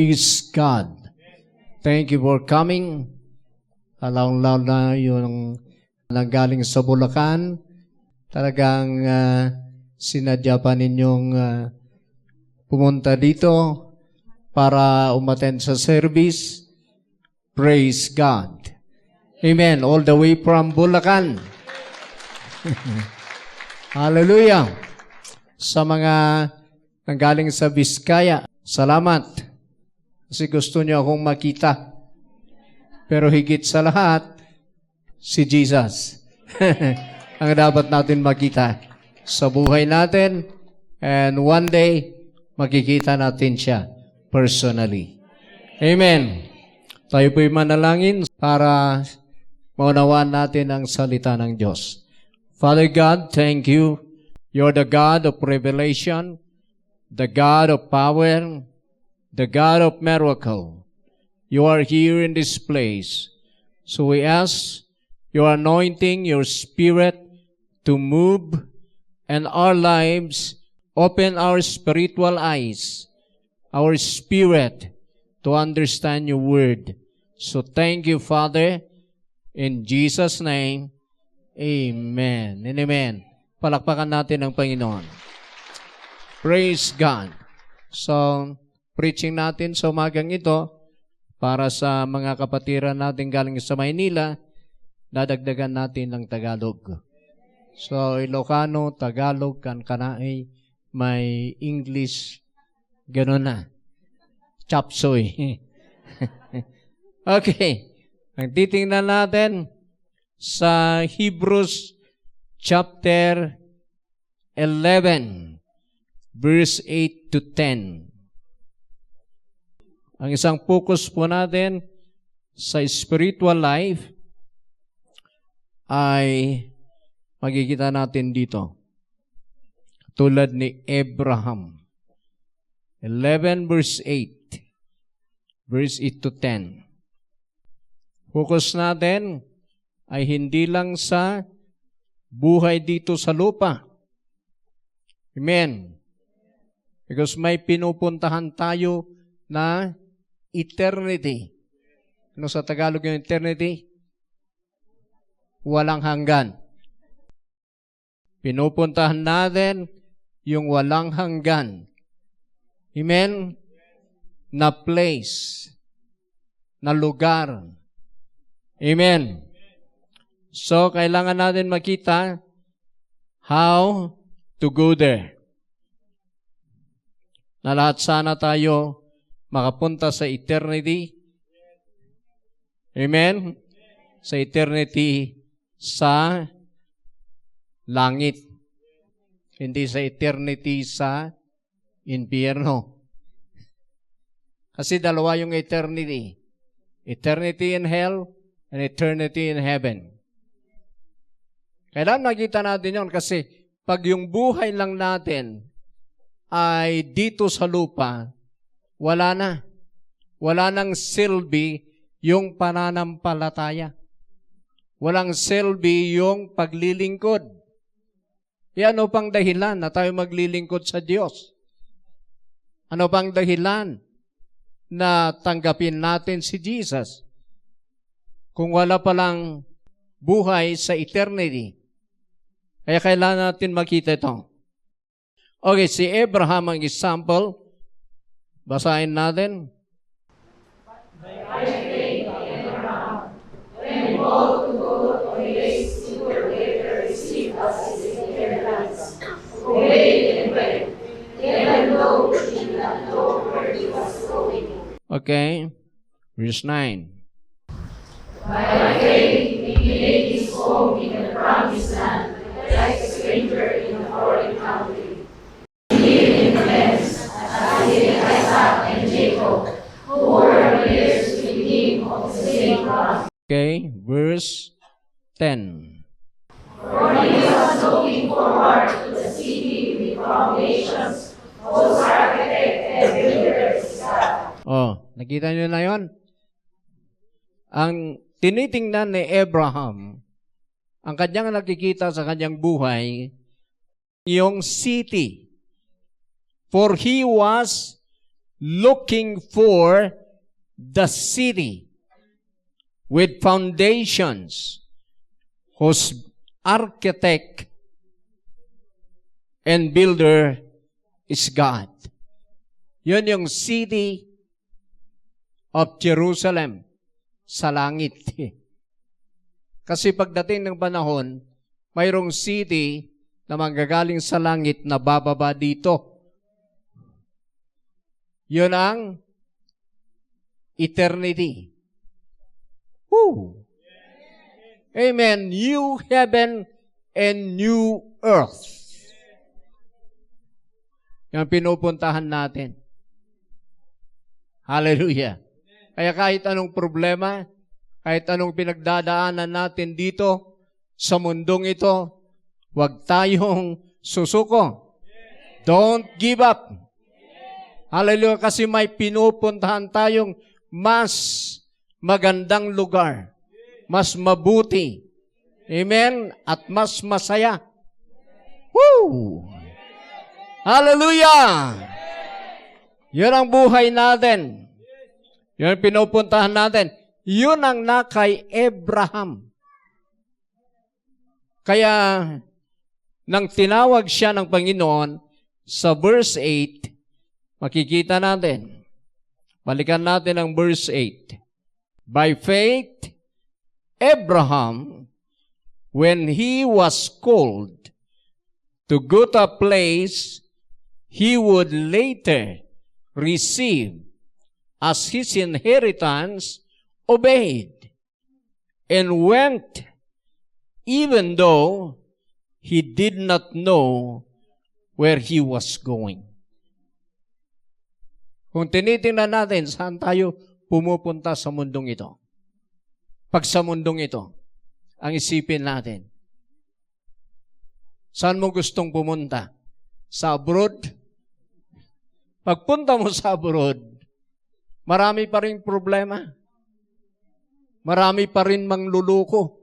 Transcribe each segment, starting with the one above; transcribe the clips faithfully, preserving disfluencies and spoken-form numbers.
Praise God. Thank you for coming. Lalong-lalo na yung nanggaling sa Bulacan. Talagang, ah, sinadya pa ninyong, ah, pumunta dito para umattend sa service. Praise God. Amen. All the way from Bulacan. Hallelujah. Sa mga nanggaling sa Vizcaya, salamat. Kasi gusto niyo akong makita. Pero higit sa lahat, si Jesus. Ang dapat natin makita sa buhay natin. And one day, makikita natin siya personally. Amen. Tayo po'y manalangin para maunawaan natin ang salita ng Diyos. Father God, thank you. You're the God of revelation, the God of power, the God of miracle. You are here in this place. So we ask your anointing, your spirit to move and our lives, open our spiritual eyes, our spirit to understand your word. So thank you, Father, in Jesus' name. Amen and amen. Palakpakan natin ang Panginoon. Praise God. So, preaching natin sa umagang ito, para sa mga kapatiran natin galing sa Maynila, dadagdagan natin ng Tagalog. So, Ilocano, Tagalog, kankanaay, may English, ganun na. Chop suey. Okay. Ang titingnan natin sa Hebrews chapter eleven, verse eight to ten. Ang isang focus po natin sa spiritual life ay makikita natin dito. Tulad ni Abraham. Eleven verse eight. Verse eight to ten. Focus natin ay hindi lang sa buhay dito sa lupa. Amen. Because may pinupuntahan tayo na eternity. Ano sa Tagalog yung eternity? Walang hanggan. Pinupuntahan natin yung walang hanggan. Amen? Na place, na lugar. Amen. So, kailangan natin makita how to go there. Na lahat sana tayo makapunta sa eternity. Amen? Sa eternity sa langit. Hindi sa eternity sa impyerno. Kasi dalawa yung eternity. Eternity in hell and eternity in heaven. Kailangan makita natin yon kasi pag yung buhay lang natin ay dito sa lupa, wala na. Wala nang silbi yung pananampalataya. Walang silbi yung paglilingkod. E ano pang dahilan na tayo maglilingkod sa Diyos? Ano pang dahilan na tanggapin natin si Jesus kung wala palang buhay sa eternity? Kaya kailangan natin makita ito. Okay, si Abraham ang example. Basahin natin. Okay. Verse nine. By faith, he made his home in the promised land, like a stranger in a foreign country. He lived in tents, as did Isaac and Jacob, who were heirs with him of the same promise. Okay, verse ten. For he was looking forward to the city with foundations, whose architect and builder is God. Oh, nakita niyo na yon? Ang tinitingnan ni Abraham, ang kanyang nakikita sa kanyang buhay, yung city. For he was looking for the city with foundations, whose architect and builder is God. Yun yung city of Jerusalem sa langit. Kasi pagdating ng panahon, mayroong city na manggagaling sa langit na bababa dito. Yun ang eternity. Woo! Amen. New heaven and new earth. Yan pinupuntahan natin. Hallelujah. Kaya kahit anong problema, kahit anong pinagdadaanan natin dito sa mundong ito, huwag tayong susuko. Don't give up. Hallelujah. Kasi may pinupuntahan tayong mas magandang lugar, mas mabuti. Amen? At mas masaya. Woo! Hallelujah! Yun ang buhay natin. Yun ang pinupuntahan natin. Yun ang nakay Abraham. Kaya, nang tinawag siya ng Panginoon, sa verse eight, makikita natin. Balikan natin ang verse eight. By faith, Abraham, when he was called to go to a place he would later receive as his inheritance, obeyed and went, even though he did not know where he was going. Kung tinitingnan natin, saan tayo pumupunta sa mundong ito? Pag sa mundong ito, ang isipin natin, saan mo gustong pumunta? Sa abroad? Pagpunta mo sa abroad, marami pa ring problema. Marami pa rin mangluluko.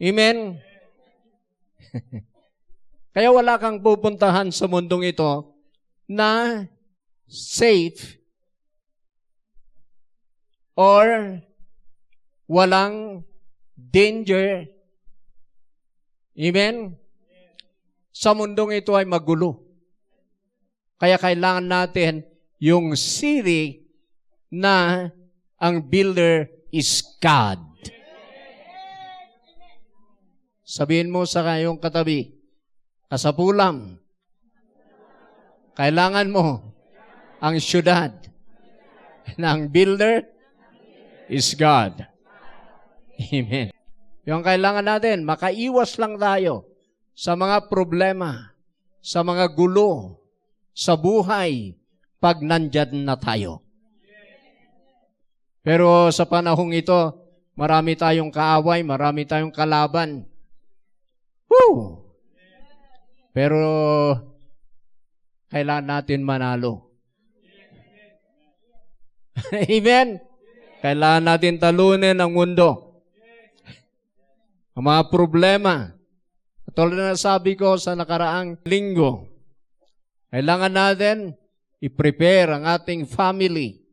Amen? Kaya wala kang pupuntahan sa mundong ito na safe or walang danger. Amen? Sa mundong ito ay magulo. Kaya kailangan natin yung city na ang builder is God. Sabihin mo sa kayong katabi, kasapulam, kailangan mo ang syudad na ang builder is God. Amen. Yung kailangan natin, makaiwas lang tayo sa mga problema, sa mga gulo, sa buhay, pag nandyan na tayo. Pero sa panahong ito, marami tayong kaaway, marami tayong kalaban. Woo! Pero kailangan natin manalo. Amen? Kailangan natin talunin ang mundo. Ang mga problema. Katulad na sabi ko sa nakaraang linggo, kailangan natin i-prepare ang ating family.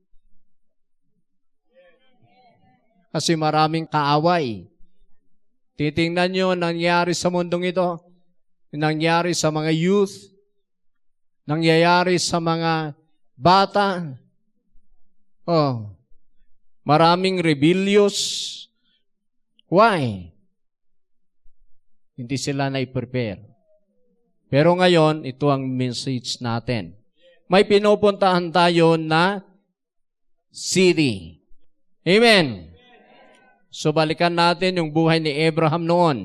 Kasi maraming kaaway. Titingnan nyo ang nangyari sa mundong ito, nangyari sa mga youth, nangyayari sa mga bata. Oh, maraming rebellious. Why? Hindi sila na-prepare. Pero ngayon, ito ang message natin. May pinupuntahan tayo na city. Amen. So, balikan natin yung buhay ni Abraham noon.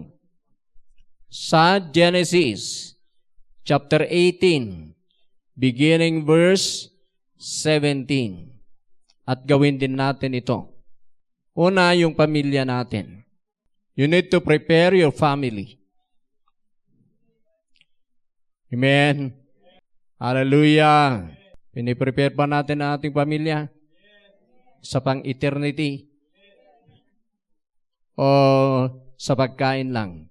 Sa Genesis chapter eighteen, beginning verse seventeen. At gawin din natin ito. Una, yung pamilya natin. You need to prepare your family. Amen. Hallelujah. Piniprepare pa natin ang ating pamilya sa pang-eternity o sa pagkain lang?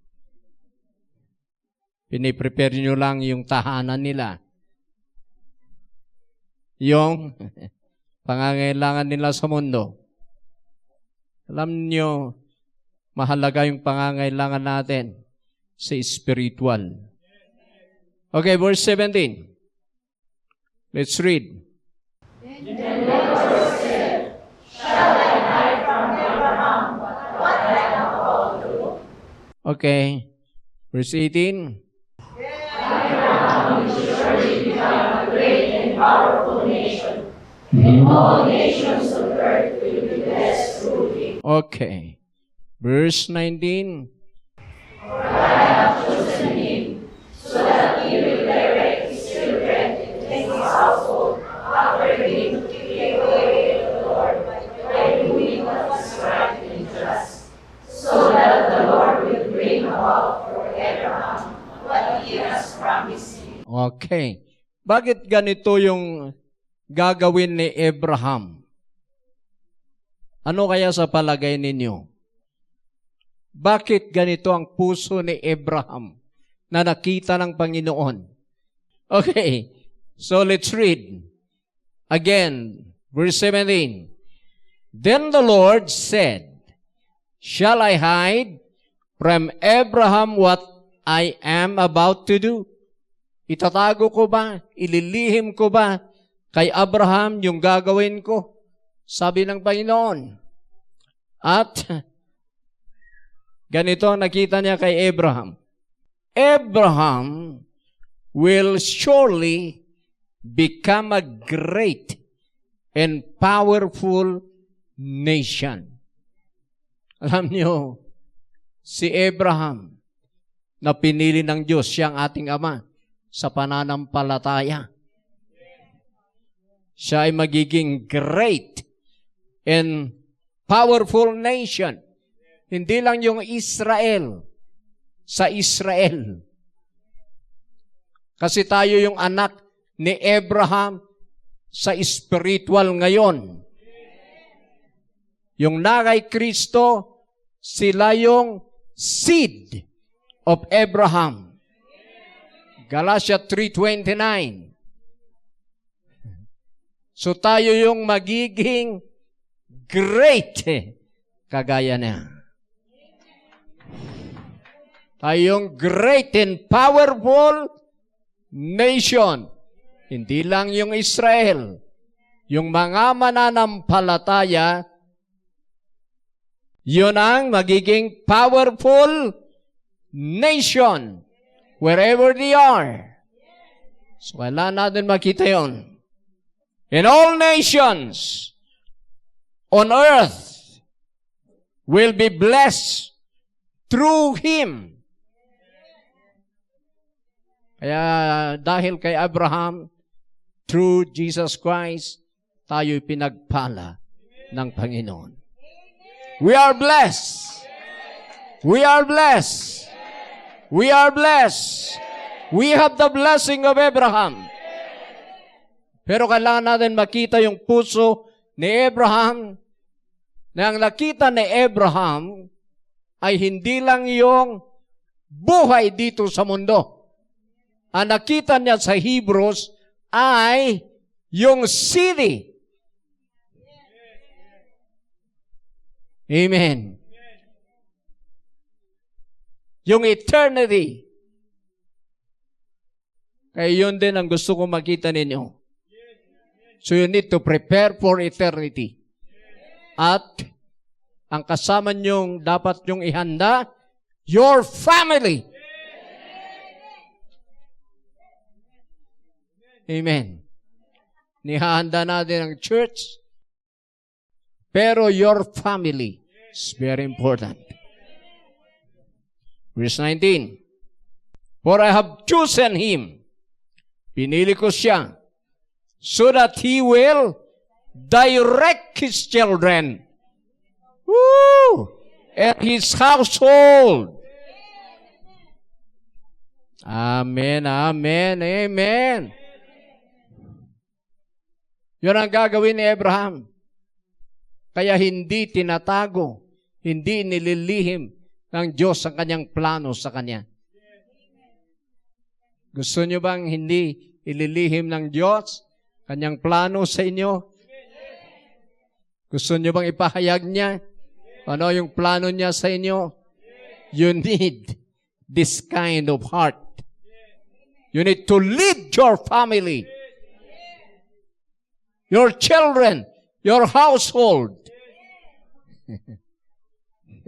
Piniprepare nyo lang yung tahanan nila. yung pangangailangan nila sa mundo. Alam nyo, mahalaga yung pangangailangan natin sa spiritual. Okay, verse seventeen. Let's read. Okay. Verse eighteen. Okay. Verse nineteen. Okay. Bakit ganito yung gagawin ni Abraham? Ano kaya sa palagay ninyo? Bakit ganito ang puso ni Abraham na nakita ng Panginoon? Okay, so let's read again, verse seventeen. Then the Lord said, "Shall I hide from Abraham what I am about to do?" Itatago ko ba? Ililihim ko ba kay Abraham yung gagawin ko? Sabi ng Panginoon. At ganito ang nakita niya kay Abraham. Abraham will surely become a great and powerful nation. Alam niyo, si Abraham na pinili ng Diyos, siya ang ating ama sa pananampalataya. Siya ay magiging great and powerful nation. Hindi lang yung Israel, sa Israel. Kasi tayo yung anak ni Abraham sa spiritual ngayon. Yung na kay Kristo, sila yung seed of Abraham. Galatia three twenty-nine. So tayo yung magiging great kagaya niya. Tayo yung great and powerful nation. Hindi lang yung Israel. Yung mga mananampalataya, yun ang magiging powerful nation wherever they are. So, kailangan natin makita yon. And all nations on earth will be blessed through him. Kaya dahil kay Abraham, through Jesus Christ, tayo'y pinagpala ng Panginoon. We are blessed. We are blessed. We are blessed. We have the blessing of Abraham. Pero kailangan natin makita yung puso ni Abraham, na ang nakita ni Abraham ay hindi lang yung buhay dito sa mundo. Ang nakita niya sa Hebrews ay yung city. Amen. Yung eternity. Kaya yun din ang gusto kong makita ninyo. So you need to prepare for eternity. At ang kasama niyong dapat niyong ihanda, your family. Amen. Nihahanda natin ang church, pero your family is very important. Verse nineteen, "For I have chosen him." Pinili ko siya so that he will direct his children. Woo! And his household. Amen, amen, amen. Yun ang gagawin ni Abraham. Kaya hindi tinatago, hindi nililihim ng Diyos ang kanyang plano sa kanya. Gusto niyo bang hindi ililihim ng Diyos Kanyang plano sa inyo? Gusto niyo bang ipahayag niya? Ano yung plano niya sa inyo? You need this kind of heart. You need to lead your family, your children, your household.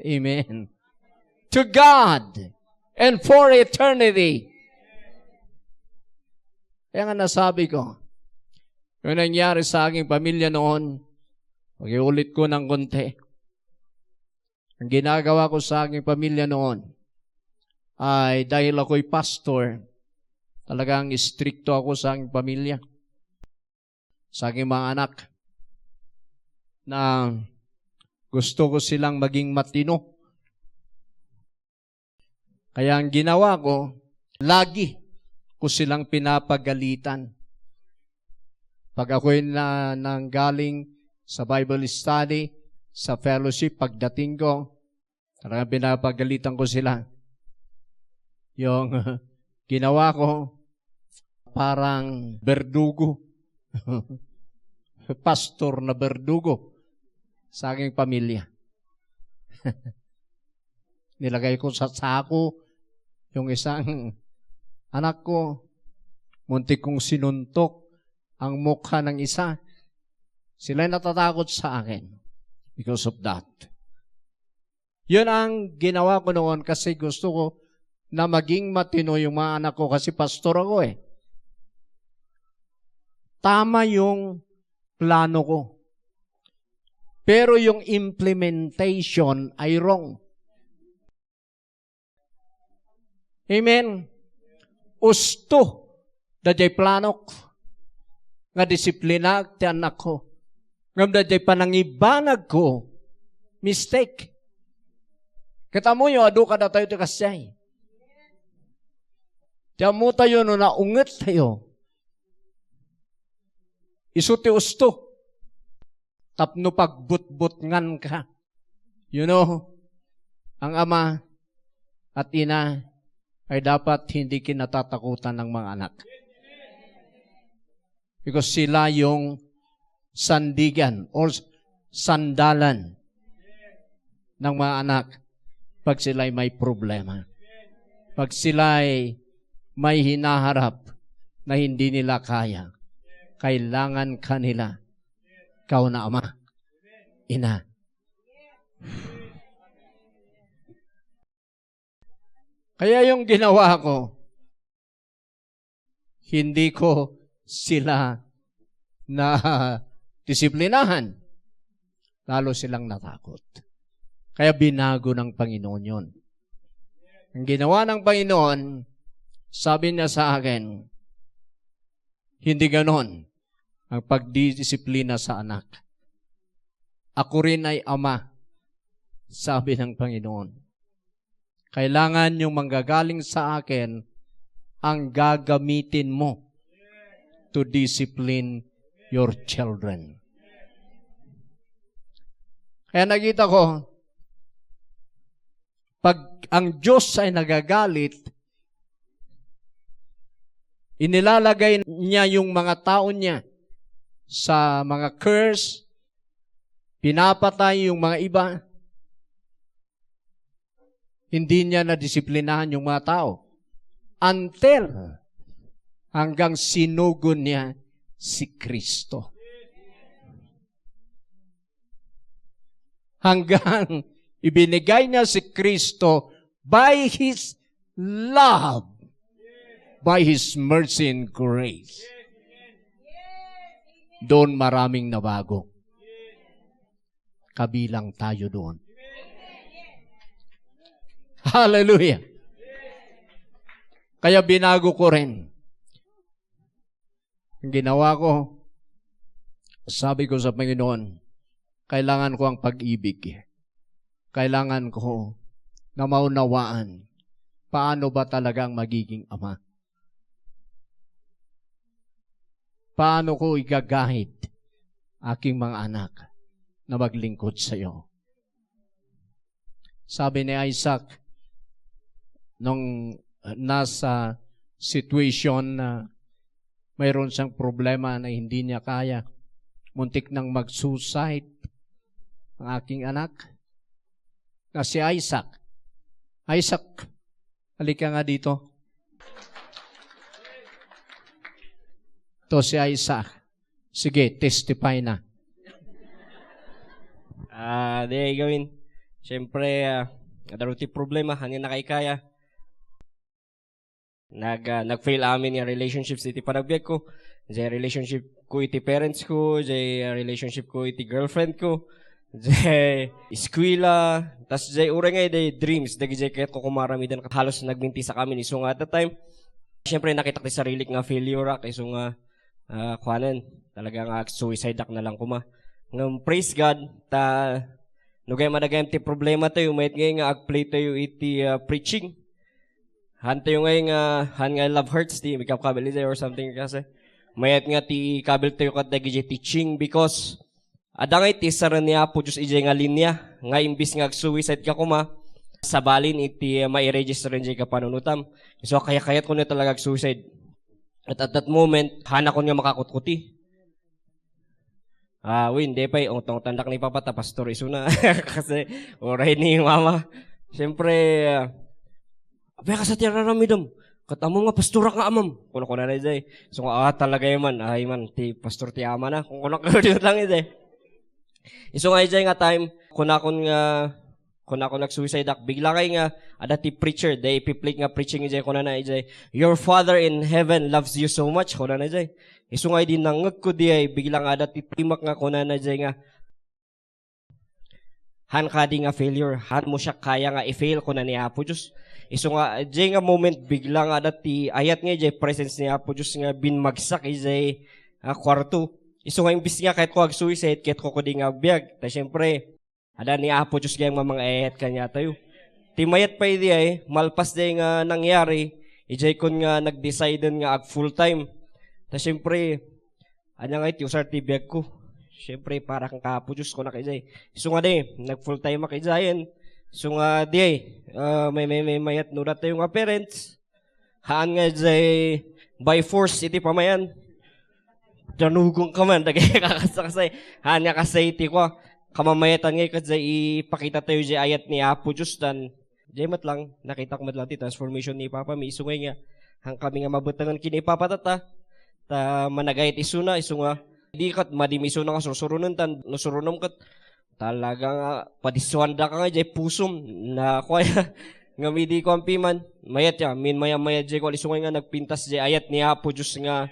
Amen. To God and for eternity. Kaya nga nasabi ko, yung nangyari sa aking pamilya noon, pakiulit ko ng konti. Ang ginagawa ko sa aking pamilya noon ay dahil ako'y pastor, talagang istrikto ako sa aking pamilya, sa aking mga anak, na gusto ko silang maging matino. Kaya ang ginawa ko, lagi ko silang pinapagalitan. Pag ako'y na, nanggaling sa Bible study, sa fellowship, pagdating ko, talagang pinapagalitan ko sila. Yung ginawa ko, parang berdugo. Pastor na berdugo sa aking pamilya. Nilagay ko sa sako yung isang anak ko. Muntik kong sinuntok ang mukha ng isa. Sila'y natatakot sa akin because of that. Yun ang ginawa ko noon kasi gusto ko na maging matino yung mga anak ko kasi pastor ako eh. Tama yung plano ko. Pero yung implementation ay wrong. Amen. Usto, dayjay planok nga disiplinak ti annakko. Ngem dayjay panangibanagko, mistake. Ket ammoyo, adu kadatayo ti kasdiay. Ti ammotayo no naungettayo, isu ti usto. Tapno pagbutbutnganka. You know, ang ama at ina ay dapat hindi kinatatakutan ng mga anak. Because sila yung sandigan or sandalan ng mga anak pag sila'y may problema. Pag sila'y may hinaharap na hindi nila kaya, kailangan kanila. Ikaw na ama, ina. Kaya yung ginawa ko, hindi ko sila na disiplinahan. Lalo silang natakot. Kaya binago ng Panginoon yon. Ang ginawa ng Panginoon, sabi niya sa akin, "Hindi ganon ang pagdidisiplina sa anak. Ako rin ay ama," sabi ng Panginoon. "Kailangan yung manggagaling sa akin ang gagamitin mo to discipline your children." Kaya nakita ko, pag ang Diyos ay nagagalit, inilalagay niya yung mga tao niya sa mga curse, pinapatay yung mga iba. Hindi niya nadisiplinahan yung mga tao. Until hanggang sinugo niya si Kristo. Hanggang ibinigay niya si Kristo by His love, by His mercy and grace. Doon maraming nabago. Kabilang tayo doon. Hallelujah. Kaya binago ko rin. Ang ginawa ko, sabi ko sa Panginoon, "Kailangan ko ang pag-ibig. Kailangan ko na maunawaan paano ba talaga ang magiging ama. Paano ko igagahid aking mga anak na maglingkod sa iyo?" Sabi ni Isaac, nung nasa situation na Mayroon siyang problema na hindi niya kaya. Muntik nang mag-suicide ang aking anak na si Isaac. Isaac, halika nga dito. To si Isaac. Sige, testify na. Ah, di gawin. Siyempre, ah, adaro ti problema, hangin na kay kaya. Nag, ah, nag-fail amin nga relationships iti panagbiag ko. Jay relationship ko iti parents ko, jay, ah, relationship ko iti girlfriend ko, jay eskwela, tas jay uray nga iti dreams, dagijay kayat ko kumaramidan, halos nagmintisak amin isu nga at that time. Siyempre, nakitak ti sarilik nga failure ak, isu nga, ah, kuanen, talaga nga suicide ak na lang kuma. Ngem, praise God, ta, no gayam a dagayam ti problema tayo, mayat ngay nga agplay tayo iti, ah, preaching. Han tayo ngay nga, han nga love hurts, ti mikapkabil iti or something kasi. Mayat nga ti kabil tayo kat dagiti teaching because adda ngay ti saren ni Apo Diyos ijay nga linya, nga imbis nga agsuicide ka kuma, sabalin iti, ah, mairegister ijay kapanunutam. So, kaya-kayat ko na talaga agsuicide. At at that moment, hanakon nga makakutkuti. Ah, wen, di pay, ungtongtandak ni Papa ta pastor isuna. Kasi, uray ni Mama. Siyempre, ah, "Apay, kasta ti ar-aramidem? Ket ammom nga pastorak nga amam." Kuna-kuna na ijay. So, ah, talaga man. Ay man, ti pastor ti amana. Kuna-kuna lang ijay. Isu nga ijay nga time, kunakon nga, kunakon nagsuicide ak. Bigla kay nga, adda ti preacher, day ipiplay nga preaching ijay, kunana ijay, "Your Father in heaven loves you so much," kunana ijay. Isu nga idi nangngegko diay, bigla nga adda ti timek nga kunana ijay nga, "Han kadi nga failure, han mo siya kaya nga i-fail," kuna ni Apo Diyos. Isu nga, ijay nga moment, bigla nga adda ti ayat nga ijay presence ni Apo Diyos nga binmagsak ijay, ah, kwarto. Isu nga imbis nga kayat ko agsuicide, kayat ko kadi nga agbiag. Ta siyempre, adda ni Apo Diyos gayam nga mangayat kaniatayo. Ti mayat pay diay, malpas diay nga nangyari, ijay kon nga nag-deciden nga ag full time. Ta siyempre, ania nga iti usar ti biag ko? Siyempre, para kan Apo Diyos, kunak ijay. Isu nga di, nag full time ak ijayen. Isu nga diay, ah, may, may, may mayat no datayo nga parents. Haan nga ijay by force iti pamayan. Danugong ka man, dagay kakasakasay. Haan nga kasay iti kua. Kamamayatan nga ket ijay ipakita tayo ijay ayat ni Apo Diyos tan ijay met lang, nakitak met lang ti transformation ni Papa. May isu nga nga, han kami nga mabetengen ken ni Papa tata. Ta managayat isuna, isu nga, di ket madi isuna nga sursuronen tan no suronem ket talaga nga padisuandaka nga ijay pusom na kuaya. Ngem idi kuan piman, mayat ya, min maya-maya ijay kuan, isu nga nagpintas ijay ayat ni Apo Diyos nga,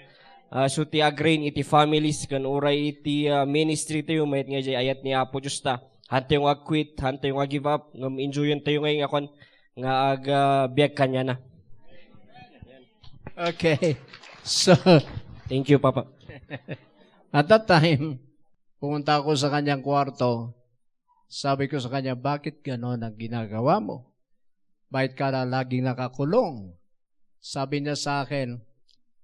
ah, isu ti agree iti families ken uray iti, ah, ministry tayo, mayat nga ijay ayat ni Apo Diyos ta. Hantayo nga quit, hantayo nga give up, ngem enjoyen tayo nga nga kuan, nga ag, ah, biag kaniana. Okay. So, thank you, Papa. At that time, pumunta ako sa kanyang kwarto. Sabi ko sa kanya, "Bakit ganon ang ginagawa mo? Bakit ka na laging nakakulong?" Sabi niya sa akin,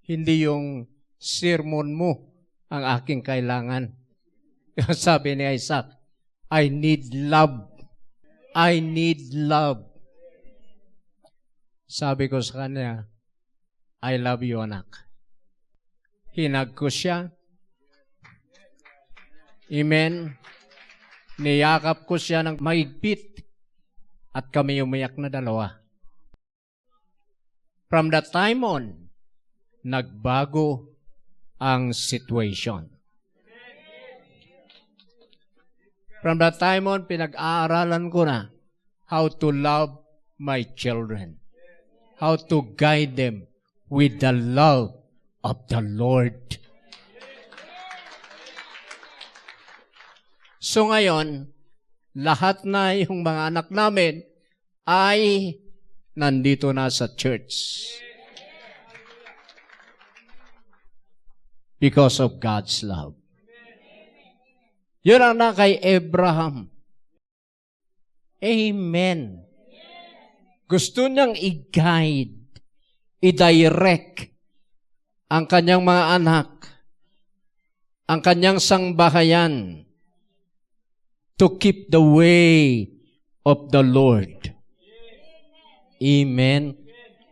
"Hindi yung sermon mo ang aking kailangan." Sabi ni Isaac, "I need love. I need love." Sabi ko sa kanya, "I love you, anak." Hinag ko siya. Amen. Niyakap ko siya ng mahigpit. At kami umiyak na dalawa. From that time on, nagbago ang situation. From that time on, pinag-aaralan ko na how to love my children, how to guide them with the love of the Lord. So ngayon, lahat na yung mga anak namin ay nandito na sa church. Because of God's love. Yun ang na kay Abraham. Amen. Gusto niyang i-guide, i-direct ang kanyang mga anak, ang kanyang sangbahayan to keep the way of the Lord. Amen.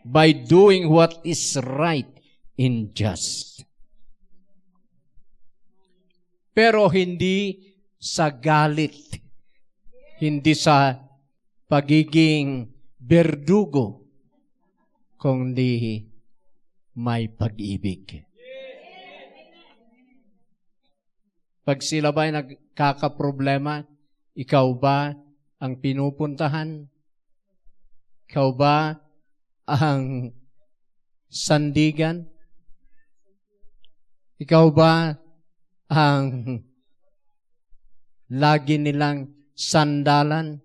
By doing what is right and just. Pero hindi sa galit, hindi sa pagiging berdugo, kundi may pag-ibig. Pag sila ba'y nagkakaproblema, ikaw ba ang pinupuntahan? Ikaw ba ang sandigan? Ikaw ba ang lagi nilang sandalan?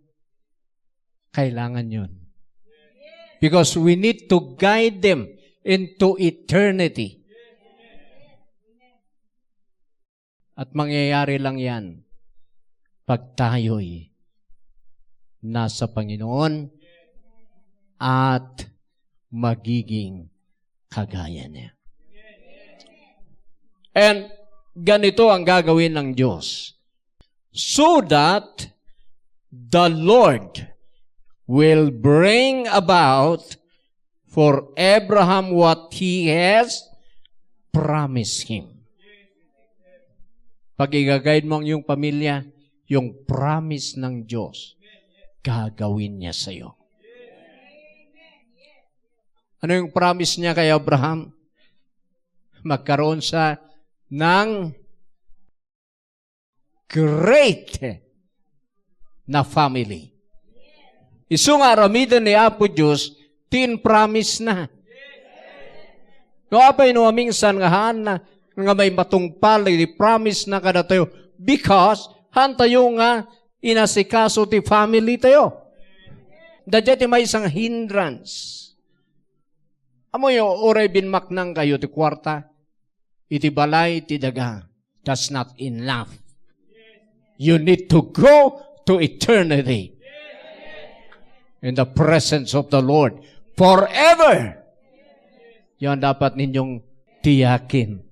Kailangan yun. Because we need to guide them into eternity. At mangyayari lang yan pag tayo'y nasa Panginoon at magiging kagaya niya. And ganito ang gagawin ng Diyos. So that the Lord will bring about for Abraham what he has promised him. Pag i-guide mo ang iyong pamilya, yung promise ng Diyos, gagawin niya sa iyo. Ano yung promise niya kay Abraham? Magkaroon siya ng great na family. Isu nga aramiden ni Apo Diyos, ti in-promise na. No, apay no, aminsan nga haan na, nga may matungpal, iti promise na kadatayo, because haan tayo nga inasikaso ti family tayo. Dadya ti maysa nga hindrance. Amoyo, uray binmaknang kayo ti kuarta, iti balay ti daga, that's not enough. You need to go to eternity in the presence of the Lord forever. Yan dapat ninyong tiyakin.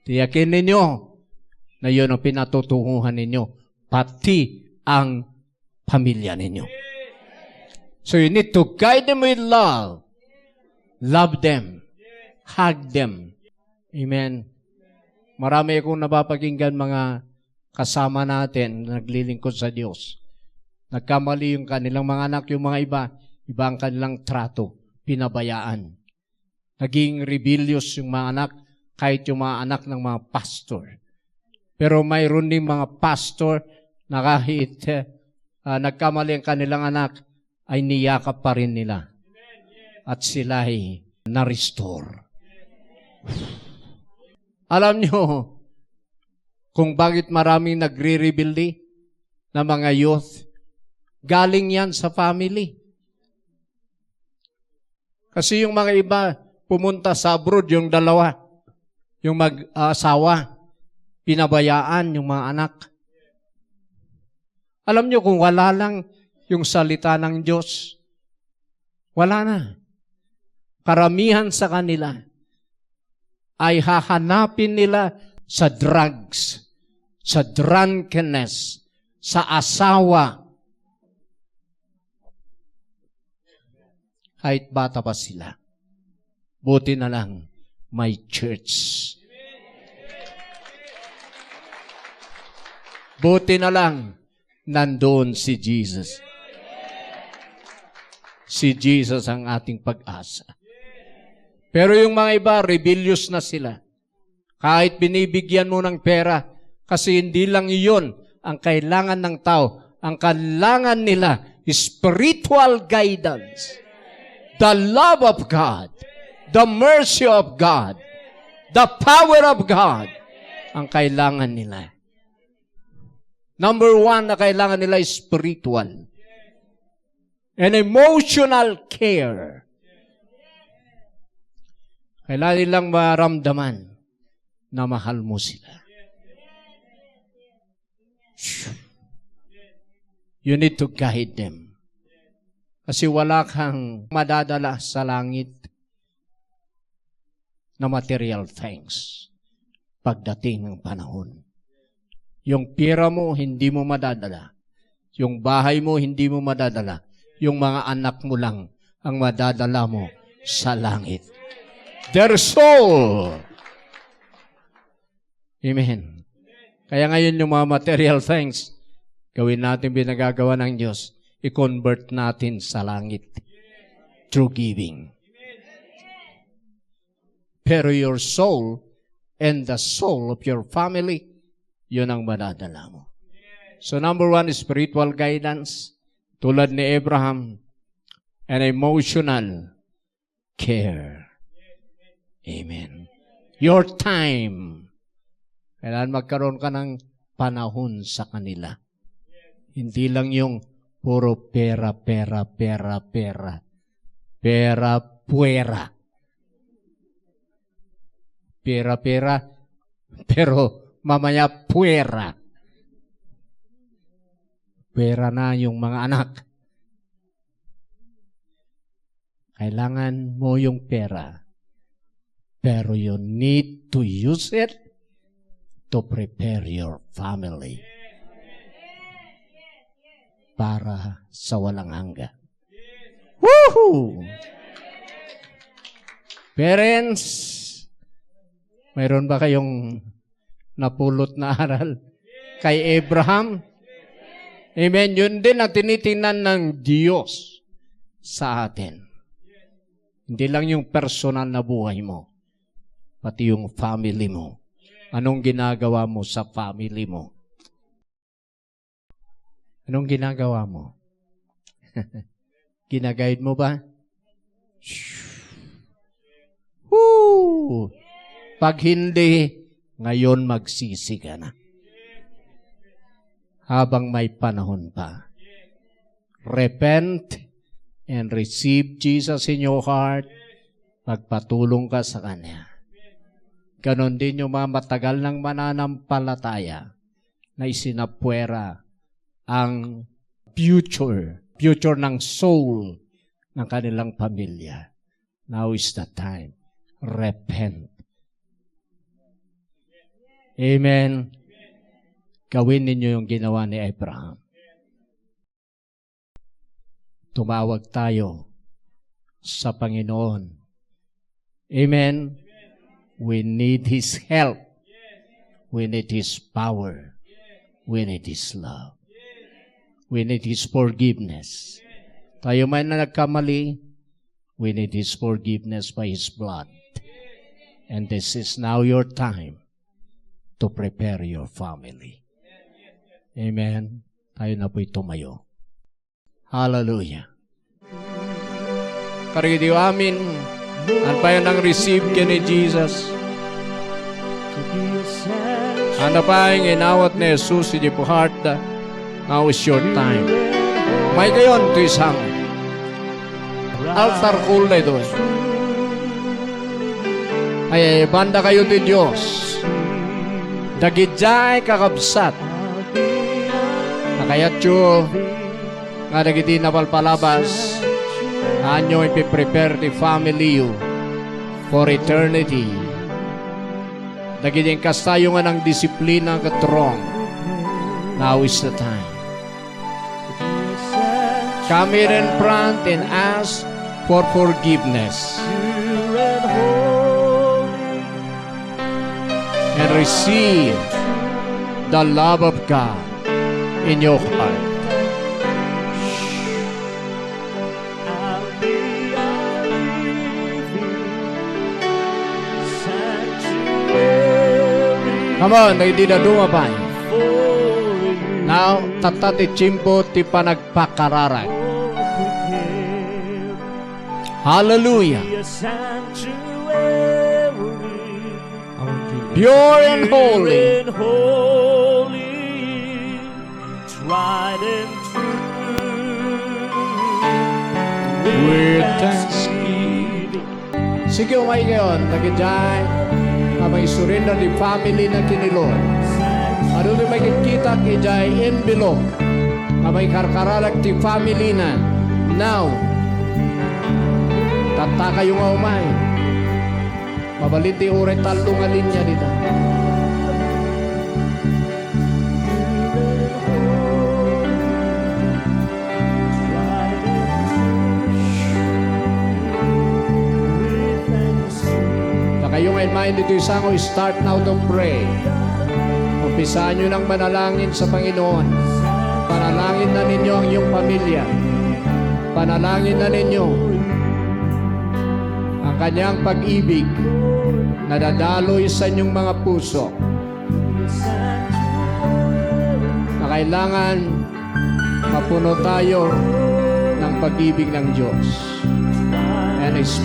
Tiyakin ninyo na yun ang pinatutunguhan ninyo, pati ang pamilya ninyo. So you need to guide them with love. Love them. Hug them. Amen. Marami akong napapakinggan mga kasama natin na naglilingkod sa Diyos. Nagkamali yung kanilang mga anak, yung mga iba, iba ang kanilang trato, pinabayaan. Naging rebellious yung mga anak, kahit yung mga anak ng mga pastor. Pero mayroon ding mga pastor na kahit, ah, nagkamali ang kanilang anak, ay niyakap pa rin nila. At sila'y na-restore. Alam nyo kung bakit maraming nagre-rebelde na mga youth? Galing yan sa family. Kasi yung mga iba, pumunta sa abroad, yung dalawa, yung mag-asawa, pinabayaan yung mga anak. Alam nyo, kung wala lang yung salita ng Diyos, wala na. Karamihan sa kanila ay hahanapin nila sa drugs, sa drunkenness, sa asawa. Kahit bata pa sila. Buti na lang, may church. Buti na lang, nandoon si Jesus. Si Jesus ang ating pag-asa. Pero yung mga iba, rebellious na sila. Kahit binibigyan mo ng pera, kasi hindi lang iyon ang kailangan ng tao. Ang kailangan nila, spiritual guidance. The love of God. The mercy of God. The power of God. Ang kailangan nila. Number one na kailangan nila is spiritual. And emotional care. Kailangan nilang maramdaman na mahal mo sila. You need to guide them. Kasi wala kang madadala sa langit na material things pagdating ng panahon. Yung pera mo, hindi mo madadala. Yung bahay mo, hindi mo madadala. Yung mga anak mo lang ang madadala mo sa langit. Their soul. Amen. Kaya ngayon yung mga material things, gawin natin pinagagawa ng Diyos. I-convert natin sa langit through giving. Pero your soul and the soul of your family, yun ang madadala mo. So number one, spiritual guidance. Tulad ni Abraham, an emotional care. Amen. Your time. Kailangan magkaroon ka ng panahon sa kanila. Hindi lang yung puro pera, pera, pera, pera. Pera, puwera. Pera, pera, pero mamaya puwera. Puwera na yung mga anak. Kailangan mo yung pera, pero you need to use it to prepare your family para sa walang hanggan. Woohoo! Parents, mayroon ba kayong napulot na aral kay Abraham? Amen. Yun din ang tinitingnan ng Diyos sa atin. Hindi lang yung personal na buhay mo, pati yung family mo. Anong ginagawa mo sa family mo? Anong ginagawa mo? Ginaguide mo ba? Woo! Pag hindi, ngayon magsisi ka na. Habang may panahon pa. Repent and receive Jesus in your heart. Magpatulong ka sa Kanya. Ganon din yung mga matagal nang mananampalataya na isinapwera ang future, future ng soul ng kanilang pamilya. Now is the time. Repent. Amen. Gawin ninyo yung ginawa ni Abraham. Tumawag tayo sa Panginoon. Amen. We need His help. We need His power. We need His love. We need His forgiveness. Tayo man na nagkamali, we need His forgiveness by His blood. And this is now your time to prepare your family. Amen. Tayo na po'y tumayo. Hallelujah. Karigitiyo amin, an pay nang receive ken ni Jesus. An pay nga inawat ni Jesus iti heart da, now is your time. Umaykayon ti sang altar call daytoy. Ay, ay, banda kayo ti Dios. Dagidiay kakabsat. Nakayatyo nga dagiti napalpalabas, haanyo ipiprepare ti family yu for eternity. Dagiti inkasta yo nga nangdisiplina ket wrong, now is the time. Come here in front and ask for forgiveness. And receive the love of God in your heart. Come on, dagiti dadduma pay. Now, tatta ti tiempo ti panagpakararag. Hallelujah. Pure and holy. Tried and true. With thanksgiving. Sige, umaykayon, dagidiay nga maisurrender ti family na ken ni Lord. Adu ti makikita idiay envelope nga maikarkararag ti family na. Now, tattakayo nga umay. Mabalin ti uray tallo nga linya dita. Dakayo nga immay ditoy sango, start now to pray. Umpisaanyo nang manalangin sa Panginoon. Panalangin na ninyo ang iyong pamilya. Panalangin na ninyo ang kanyang pag-ibig na dadaloy sa inyong mga puso. Na kailangan mapuno tayo ng pag-ibig ng Diyos. And His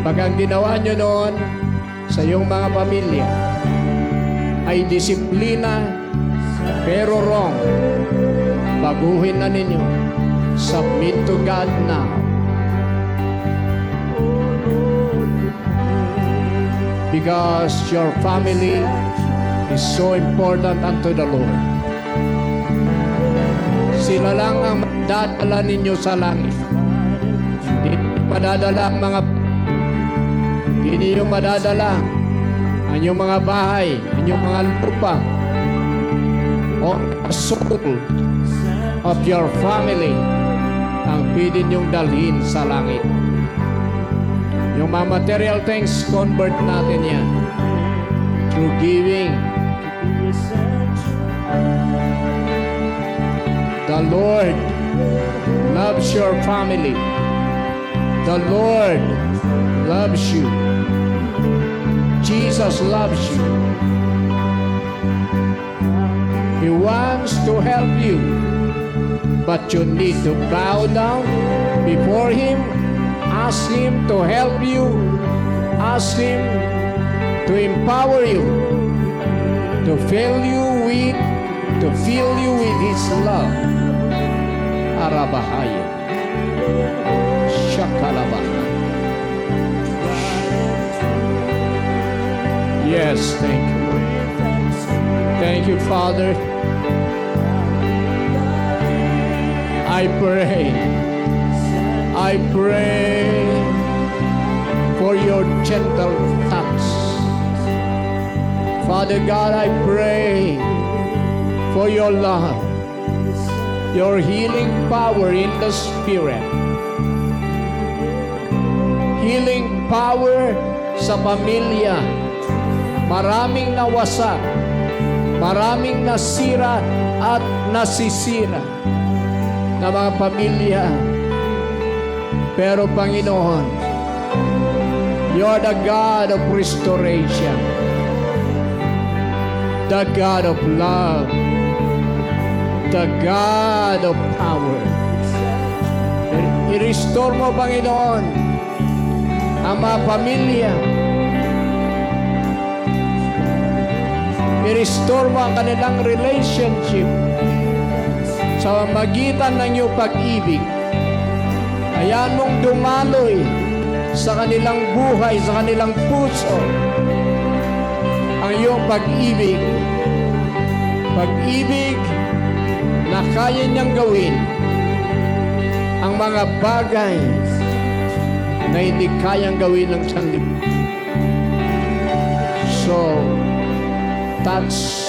Pag ang ginawa nyo noon sa iyong mga pamilya ay disiplina, pero wrong, baguhin na ninyo. Submit to God now. Because your family is so important unto the Lord. Sila lang ang madadala ninyo sa langit. Hindi madadala ang mga, hindi ninyo madadala ang inyong mga bahay, inyong mga lupa, o soul of your family ang pwede niyong dalhin sa langit. Yung mga material things, convert natin yan through giving. The Lord loves your family. The Lord loves you. Jesus loves you. He wants to help you, but you need to bow down before Him, ask Him to help you, ask Him to empower you, to fill you with, to fill you with His love. Arabahaya. Shakalaba. Yes, thank you, Lord. Thank you, Father. I pray. I pray for your gentle touch. Father God, I pray for your love, your healing power in the Spirit. Healing power sa pamilya. Maraming nawasak, maraming nasira at nasisira na mga pamilya. Pero, Panginoon, you are the God of restoration, the God of love, the God of power. I-restore mo, Panginoon, ang mga pamilya. I-restore mo ang kanilang relationship sa magitan ng iyong pag-ibig. Hayaan mong dumaloy sa kanilang buhay, sa kanilang puso, ang iyong pag-ibig. Pag-ibig na kaya niyang gawin ang mga bagay na hindi kayang gawin ng sanlibutan. So, touch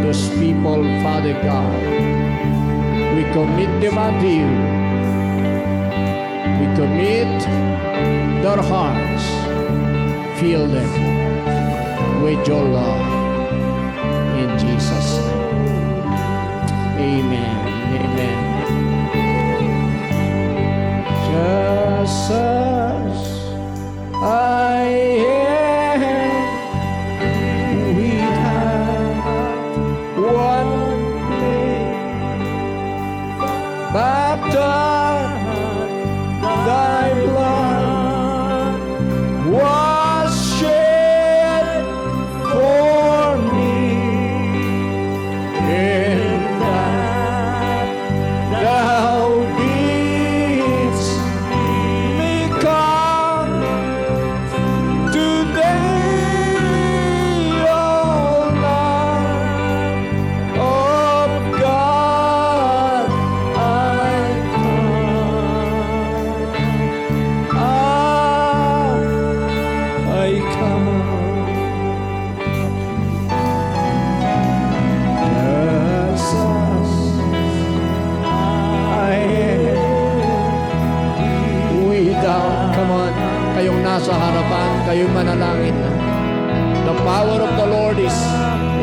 those people, Father God. We commit them unto you. We commit their hearts. Fill them with your love. In Jesus' name. Amen. Amen. Just as I am without one plea, but that thy blood was shed for me, and that thou bidst me come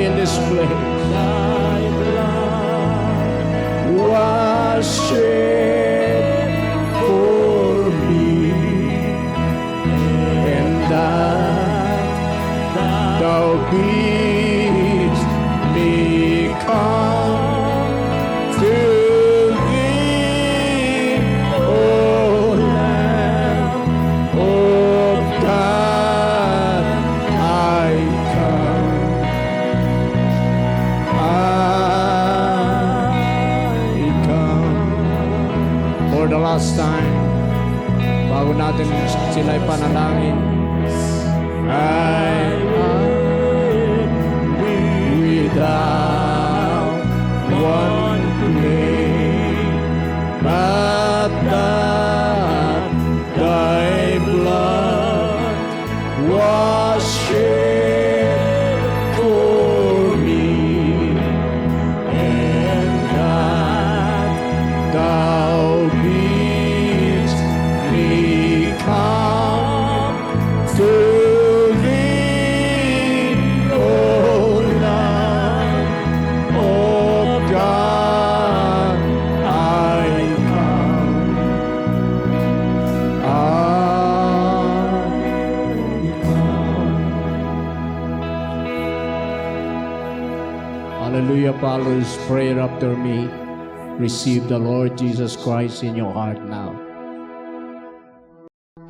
in this place. Thy blood was shed for me, and that thou bidst me come to thee, O Lamb of God, I come. I come. For the last time, bago natin sila ipanalangin. I am without one claim, but that thy blood was shed for me, and that thou bidst me come to thee, O Lamb of God, I come. I come. Hallelujah, followers, prayer after me. Receive the Lord Jesus Christ in your heart now.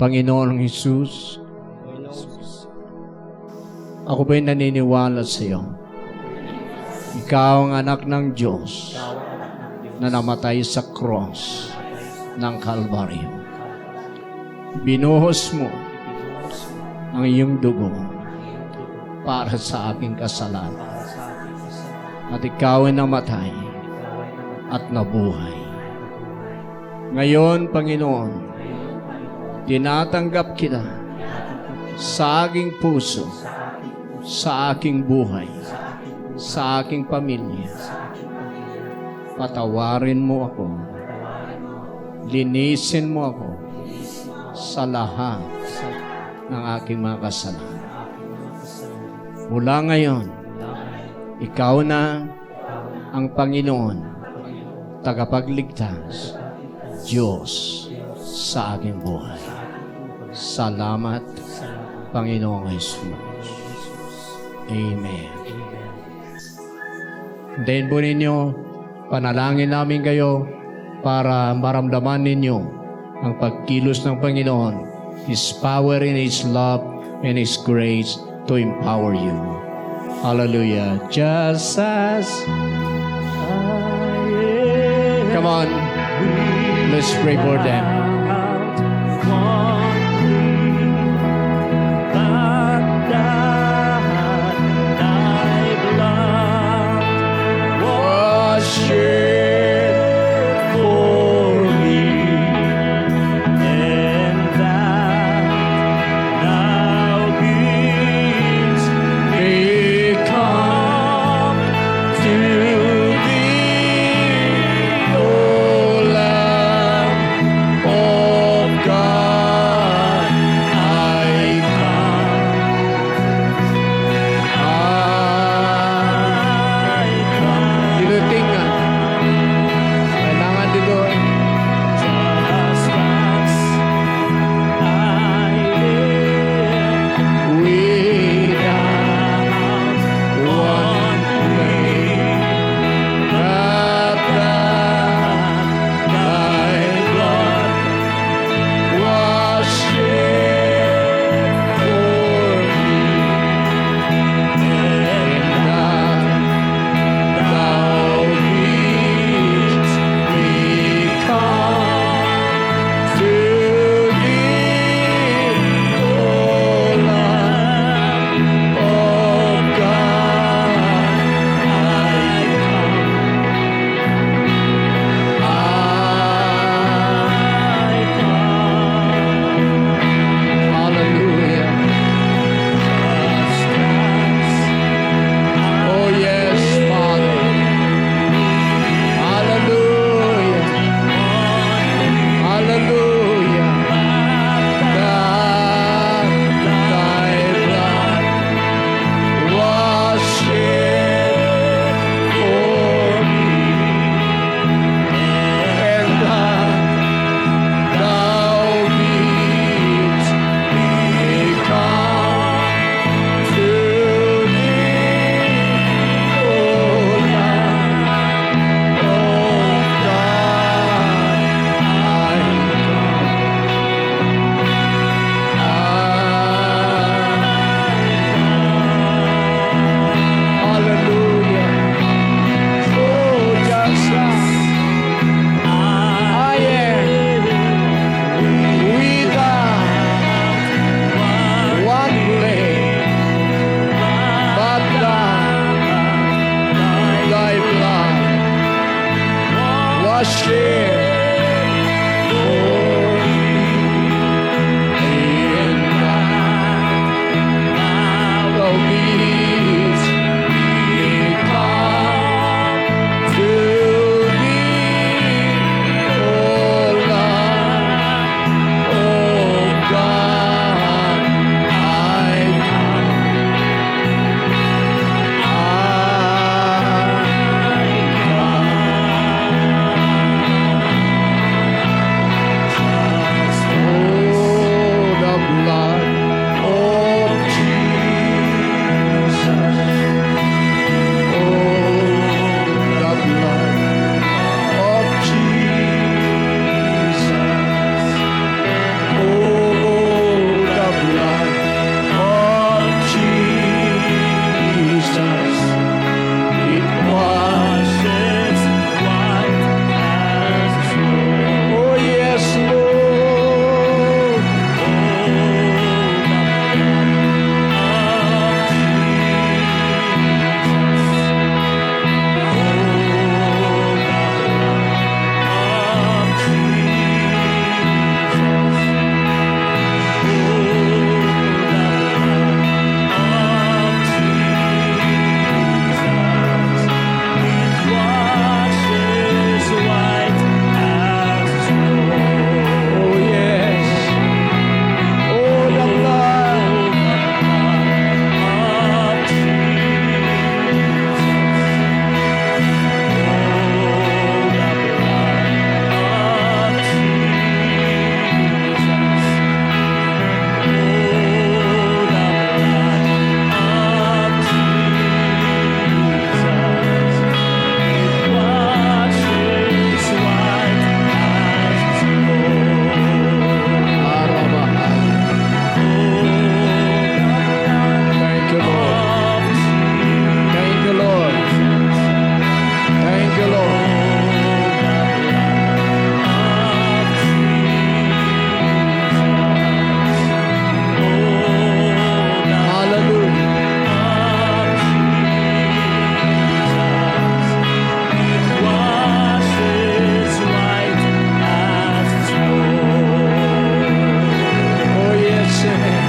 Panginoong Jesus, ako po'y naniniwala sa iyo. Ikaw ang anak ng Diyos na namatay sa cross ng Kalbaryo. Binuhos mo ang iyong dugo para sa aking kasalanan. At ikaw ay namatay at nabuhay. Ngayon, Panginoon, tinatanggap kita sa aking puso, sa aking buhay, sa aking pamilya. Patawarin mo ako. Linisin mo ako sa lahat ng aking mga kasalanan. Mula ngayon, ikaw na ang Panginoon, tagapagligtas, Diyos sa aking buhay. Salamat, Panginoong Jesus. Amen. Hintayin po ninyo, panalangin namin kayo para maramdaman ninyo ang pagkilos ng Panginoon, His power and His love and His grace to empower you. Hallelujah. Just as I am. Come on. Let's pray for them. But that thy blood was shed for me, and that thou bidst me come to thee, O Lamb Thank you, Lord. Thank you, Lord. Thank you, Lord. Hallelujah. Oh, yes, amen.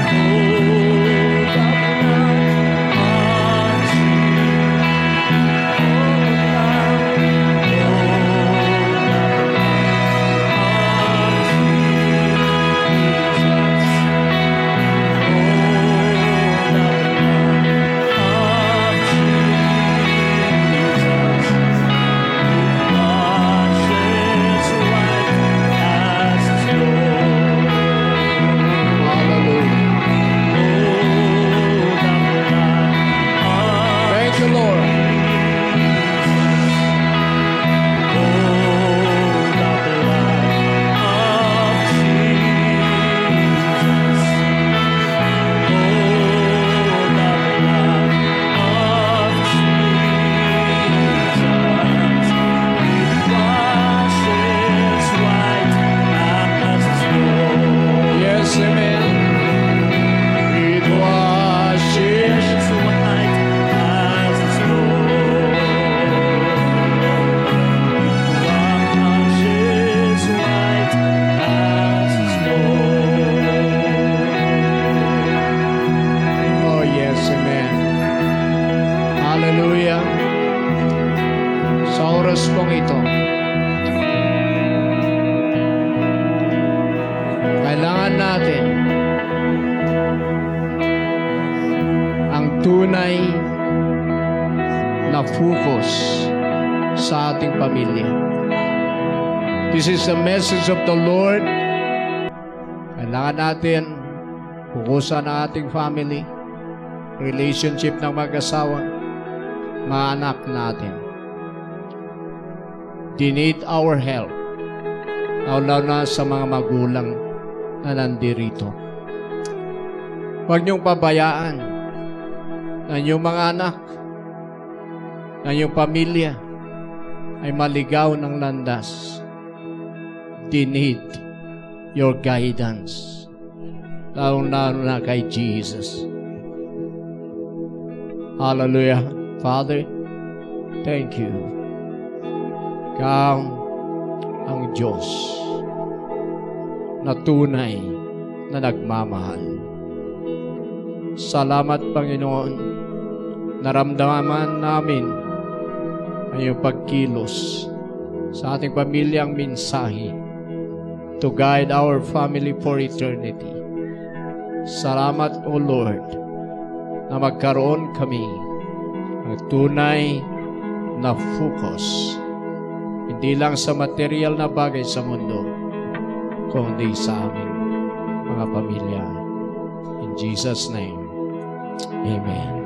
Thank you, Lord. Yes, amen. It washes white as snow. It washes white as snow. Oh, yes, amen. Hallelujah. Sa oras pong ito, kailangan natin ang tunay na focus sa ating pamilya. This is the message of the Lord. Kailangan natin fokusan ang ating family, relationship ng mag-asawa, mga anak natin. They need our help. Lalo na sa mga magulang na nandirito. Huwag niyong pabayaan na inyong mga anak, na inyong pamilya ay maligaw ng landas. They need your guidance. Lalong-lalo na kay Jesus. Hallelujah. Father, thank you. Ikaw, ang Diyos na tunay na nagmamahal. Salamat, Panginoon. Naramdaman namin ang iyong pagkilos sa ating pamilya, ang mensahe to guide our family for eternity. Salamat, O Lord, na magkaroon kami ng tunay na focus, hindi lang sa material na bagay sa mundo, kundi sa aming mga pamilya. In Jesus' name, amen.